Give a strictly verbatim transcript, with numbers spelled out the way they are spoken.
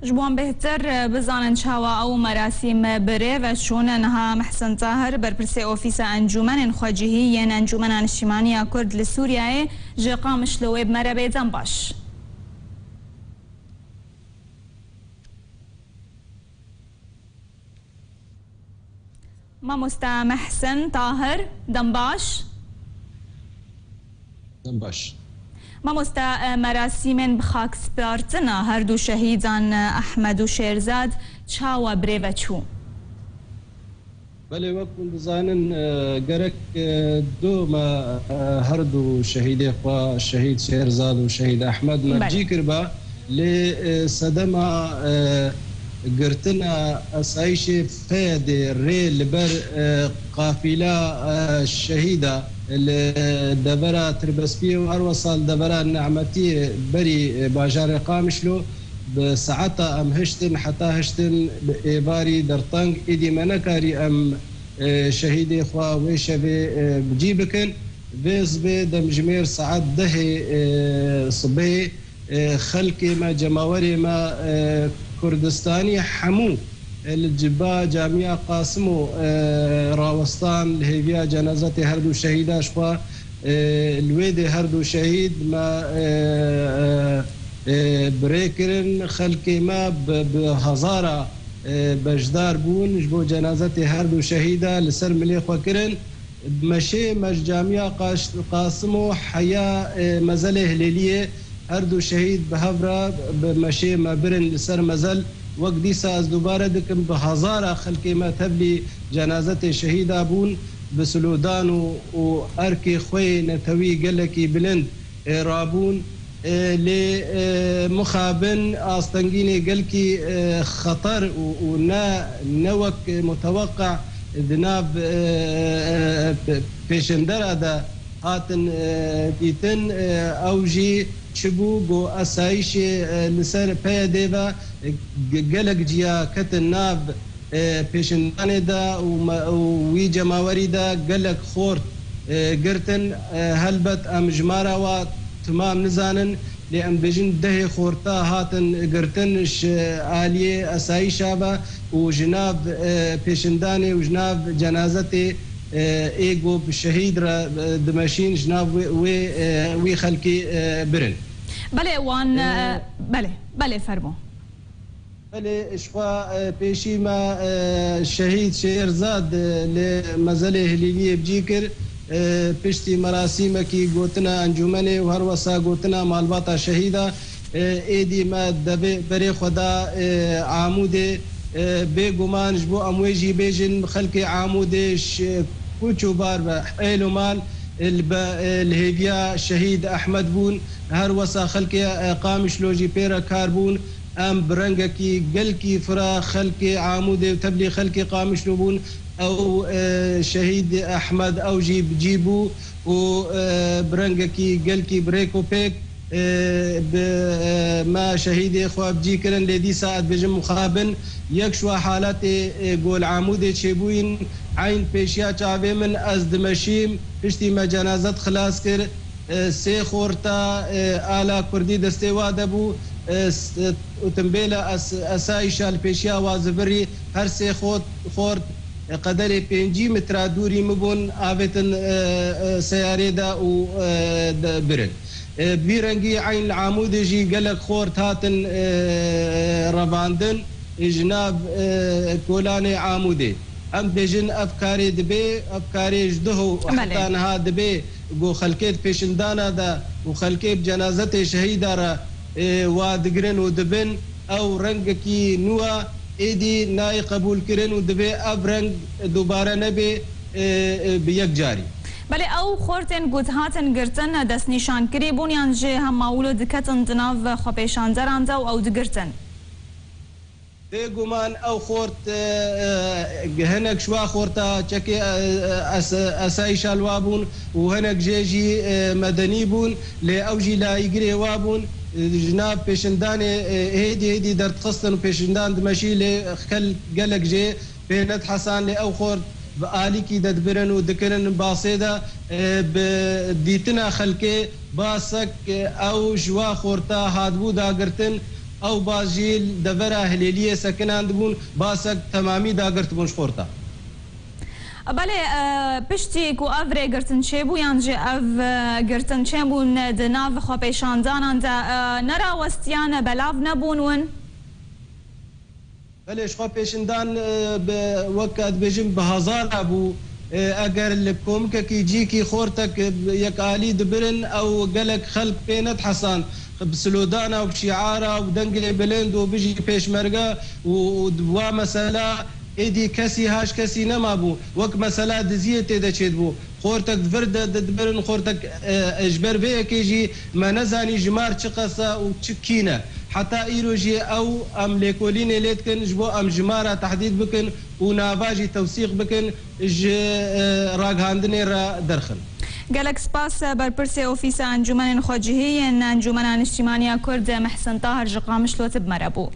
Ji bo em bêhtir bizanin çawa ew merasîm bi rê ve çûn, niha Mehsen Tahir, berpirsê Ofîsa Encûmenên Xwecihî yên Encûmena Niştîmaniya Kurd li Sûriyeyê, ji Qamişlo wê bi me re bê. Dem baş. Mamoste Mehsen Tahir, dem baş. Dem baş. Mamoste, e, merasîmên bi xakspartina her du şehîdan, e, Ehmed û Şêrzad, çawa bi rê ve çû? Belê, wek hûn dizanin, e, gerek, e, du me, e, her du şehîdê xwe, şehîd Şêrzad û şehîd Ehmed me Belê. cî kiriba. Lê, e, sedema, e, girtina esayîşê F Y D'ê rê li ber, e, qafîla, e, şehîda li devera Tirbespiyê û her wesa li devera Nemetiyê berî, e, bajarê Qamişlo bi saeta em hiştin, heta hiştin bi êvarî derteng, êdî me nekarî em, e, şehîdê xwe wê şevê, e, bi cî bikin. Vê zibê demjimêr saet dehê, e, sibê, e, xelkê me, cemawerê me, e, Kurdistanî hemû, e, li ciba Camiya Qasimo, e, rawestan li hêviya cenazetê her du şehîda ji xwe, e, li wê dê her du şehîd me, e, e, e, bi rê kirin. Xelkê me bi, bi hezara, e, beşdar bûn ji bo cenazetê her du şehîda li ser milê xwe kirin. Meşê me ji Camiya Qaş-, Qasimo heya, e, mezelê Hilêliyê, her du şehîd bi hev re bi meşê me birin li ser mezel. Wek dîsa ez dubare dikim, bi hezara xelkê me tevlî cenazetê şehîda bûn, bi slogan û, û erkê xwe yê netewî gelekî bilind, e, rabûn. E, lê, e, mixabin astengînê gelkî, e, xeter û, û ne, ne wek muteweqe di nav, e, e, e, pê-, pêşendera de hatin, e, dîtin. E, ew jî çi bû? Ku esayîşê, e, li ser P Y D'ê ve, e, ge-, gelek ciya ketin nav, e, pêşindanê de û me, û wî cemawerî de gelek xort, e, girtin. E, helbet em jimara wa timam nizanin, lê em dibêjin dehê xorta hatin girtin ji aliyê esayîşa ve û ji nav, e, pêşindanê û ji nav cenazetê, e, ê ku bi şehîd re, e, dimeşîn, ji nav wê, wê, e, wî xelkî, e, birin. Belê, wan, E, e, belê, belê, fermo. Belê, ji xwe, e, pêşî me, e, şehîd Şêrzad, e, li mezelê Hilîliyê bi cî kir. E, piştî merasîmekî gotina encûmenê û her wesa gotina malbata şehîda, e, êdî me devê berê xwe da, e, Amûdê. E, bêguman ji bo em wê jî bêjin, xelkê Amûdê ji kuç û bar ve, hêl û mal, e, li be-, e, li hêviya şehîd Ehmed bûn. Her wesa xelkê, e, Qamişlo jî pê re kar bûn. Em bi rengekî gelkî fira xelkê Amûdê û tevlî xelkê Qamişlo bûn. Ew, e, şehîd Ehmed ew jî bi cî bû û, e, bi rengekî gelkî bi rêk û pêk, e, bi, e, me şehîdê xwe bi cî kirin. Lê dîsa ez dibêjim mixabin, yek ji we haletê, e, ku li Amûdê çêbûyîn, eyn pêşiya çavê min ez dimeşîm, piştî me cenazet xilas kir. E, sê xorta, e, ala kurdî destê wa de bû, e, s-, e, otomobêla es-, esayîşa li pêşiya wa zivirî, her sê xort, xort, e, qederê pêncî metra dûrî min bûn, avêtin, e, e, seyarê de û, e, de birin. E, bi vî rengî eyn li Amûdê jî gelek xort hatin, e, revandin, e, ji nav, e, kolanê Amûdê. Em dibêjin ev karê dibê, ev karê ji duh û Belê. heta niha dibê, ku xelkê di pêşindana de û xelkê bi cenazetê şehîda re, e, wa digirin û dibin, ew rengekî nû e, êdî nayê qebûlkirin û divê ev reng dubare nebe, e, e, bi yek carî. Belê, ew xortên ku dihatin girtin destnîşankirî bûn yan jî hema wilo diketin di nav xwepêşanderan de û ew digirtin? Bêguman ew xort, e, e, hinek ji wa xorta çekê, e, e, es-, esayîşa li wa bûn û hinek jê jî, e, medenî bûn, lê ew jî layîgirê wa bûn. E, ji nav pêşindanê, e, hêdî hêdî derdixistin û pêşindan dimeşî, lê xel-, gelek jê pê nedihesan, lê ew xort bi alîkî de dibirin û dikirin basê de, e, bi dîtina xelkê basek, e, ew ji wa xorta hatibû dagirtin, Ew baz jî devera Hilêliyê sekinandibûn, basek temamî dagirtibûn ji xorta. Belê, e, piştî ku ev rêgirtin çêbû, yan jî ev, e, girtin çêbûn di nav xwepêşandanan de, e, nerawestiyane belav nebûn win? Belê, ji xwe pêşindan, e, bi, wek ez dibêjim, bi hezara bû. E, eger li komikekî cîkî xortek, e, yekalî dibirin, ew gelek xelk pê nedihesand. Bi slogana û bi şîara û bi dengê bilind û "Bijî Pêşmerge" û, û wa mesela êdî kesî haş kesî nemabû. Wek mesela diziyê tê de çêdibû. Xortek vir de, de dibirin, xortek, e, e, ji ber vê yekê jî me nezanî jimar çi qas e û çi kî ne. Heta îro jî ew em lêkolînê lê dikin, ji bo em jimara tehdîd bikin û nava jî tewsîq bikin, ji, e, ragihandinê re derxin. Gelek spas, e, berpirsê Ofîsa Encûmenên Xwecihî yên Encûmena Niştîmaniya Kurd, e, Mihsin Tahir ji Qamişlo tib me re bû.